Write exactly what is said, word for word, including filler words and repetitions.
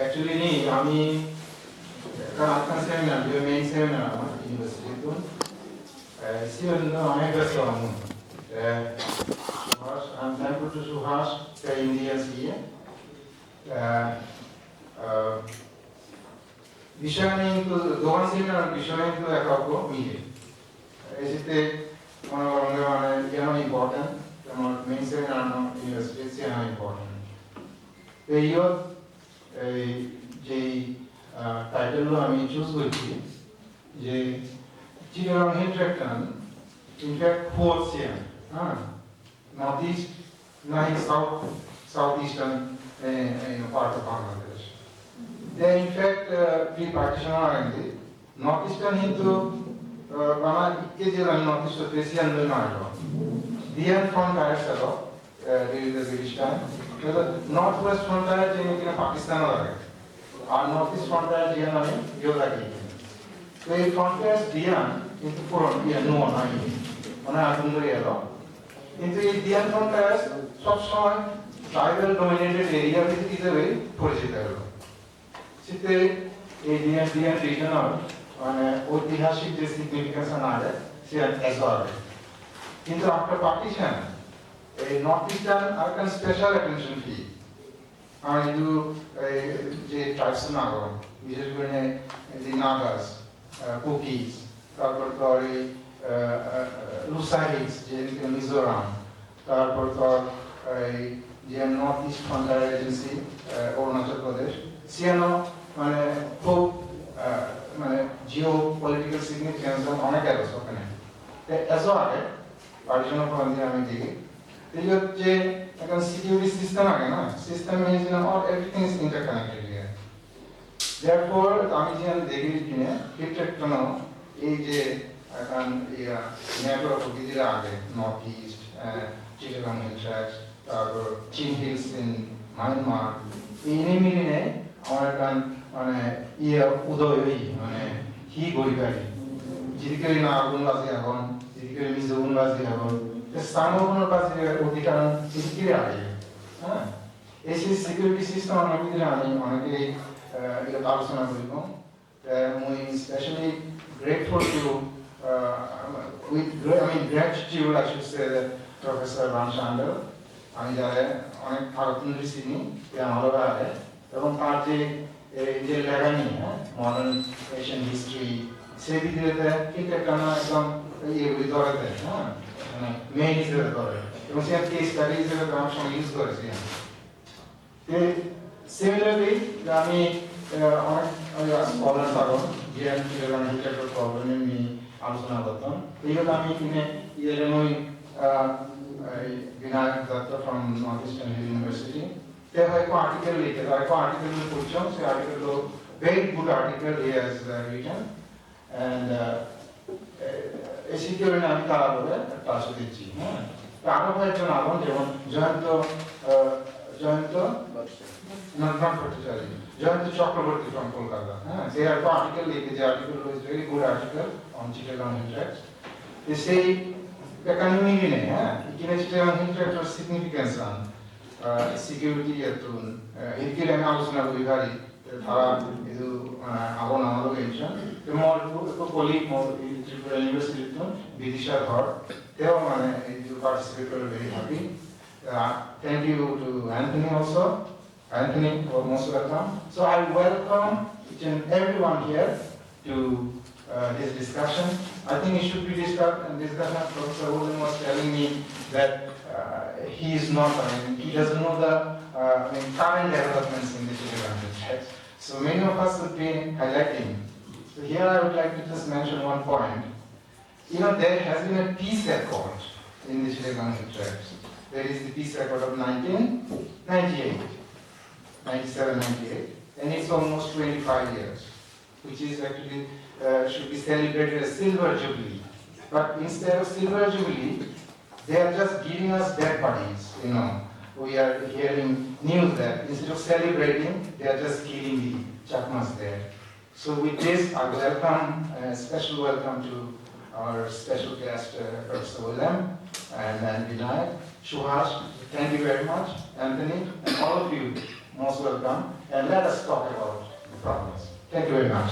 Actually, ni ami ekkan, ekkan seminar, je main seminar amar university-tun. Eh, siyan do ami besto amun. Eh, Suhas, I'm thankful to Suhas, the Indian C A. Eh, eh, Bishoy hintu, dogan seminar bishoy hintu ekko mile. Ei sitte mone gorong je mane iyan important, jemon main seminar no university siyan important. Te iyot ei je, ah, title lo ami choose gocchi je Chittagong Hill Tract-an, in fact, fourth siyan, ha? North East, nahi South, South Eastern, eh, eh, part of Bangladesh. They, in fact, uh, pre-partition agendi, North Eastern hintu, uh, bana ikke jela North East Asian do na elo. Diyan frontier elo, uh, during the British time. North West frontier je Pakistan age. Ar North East frontier jiyan ami iyot agi. To ei frontier diyan hintu puron, iye, nuo noi. Mane adun dhori elo. Hintu ei diyan frontier sob somoy tribal dominated area hisebe porichito elo. Sitte ei diyan, diyan region-or, mane, oitihasik je significance-an age, siyan ejo age. Hintu after partition, ei North Eastern arekkan special attention peye. Ar idu, eh, je tribes agon, bishesh guri je Nagas, eh, Kukis, tarpor tor ei, eh, eh, Lusa Hills, je Mizoram, tarpor tor ei je North East Frontier Agency, eh, Arunachal Pradesh, siyano mane khub, eh, mane geopolitical significance onek age okkene. Te ejo age, partition-or poredi ami degi. Te iyot je ekkan security system age na, system means, you know, all, everything is interconnected here. Therefore, ami jiyan degi jene, Hill Tract-ano ei je ekkan, iya, network bidire age, North East, eh, Chittagong Hill Tracts, tarpor Chin Hills in Myanmar, ini milinei amar ekkan mane iye udoy oye, mane hi guri pari. Jidikke Nagagun baji agon, jidikke Mizogun baji agon, te Sangogunor baji odhikar jidikke age. Ha? Ei je security system amar bidire ami onekei, eh, iyot alochona guribong. Uh, mui specially grateful to, uh, with great, I mean, gratitude, I should say, that Professor Ram Shandal, ami jare onek age tun dhori sini, te amar loge age, ebong tar je, ei je lekhani, eh, Modern Asian History, se bidire te thik ekkana ekdom iye guri dhore te, ha, mane main hisebe dhore. Ebong se case study hisebe to amar somoy use gore se. Te similarly, ami, eh, onek, eh, scholars agon, jiyan Chittagong Hill Tract-or problem niye alochona gotton. Te iyot ami ine iye mui, eh, ei Vinayak Datta from North Eastern Hill University. Te hoyekko article likhe, hoyekko article mui porchong, se article-lo very good article he has, uh, written. And, uh, eh, ei sittun ami tara loge touch-ot ecchi, ha? Te aro hoyekjon agon, jemon Jayanta, eh, Jayanta, not, not Bhattacharya, Jayanta Chakraborty from Kolkata, ha? Te ekko article likhe, je article is very good article on Chittagong Hill Tracts. Te sei bekkani milinei, ha? Ikkine Chittagong Hill Tract-or significance-an, eh, security iyettun, eh, hittei ami alochona guri pari. Te tara idu, eh, agon amar loge ekjon. Te mor ekko, ekko colleague mor ei Tripura University-tun, Bidisha Dhar. Teo mane idu participate gore very happy. Uh, thank you to Anthony also. Anthony, you're most welcome. So I welcome each and everyone here to, uh, this discussion. I think it should be discussed, and discussion, Professor William was telling me that, uh, he is not, I mean, he doesn't know the, uh, I mean, current developments in the Chittagong Hills, right? So many of us would be highlighting. So here I would like to just mention one point. You know, there has been a peace accord in the Chittagong Hill Tracts. There is the peace accord of nineteen ninety-eight, ninety-seven, ninety-eight, and it's almost twenty-five years, which is actually, uh, should be celebrated as Silver Jubilee. But instead of Silver Jubilee, they are just giving us dead bodies, you know. We are hearing news that instead of celebrating, they are just killing the Chakmas there. So with this, I welcome, a special welcome to our special guest, uh, Professor Willem and, and Vinayak. Suhas, thank you very much. Anthony, and all of you, Most welcome, and let us talk about the problems. Thank you very much.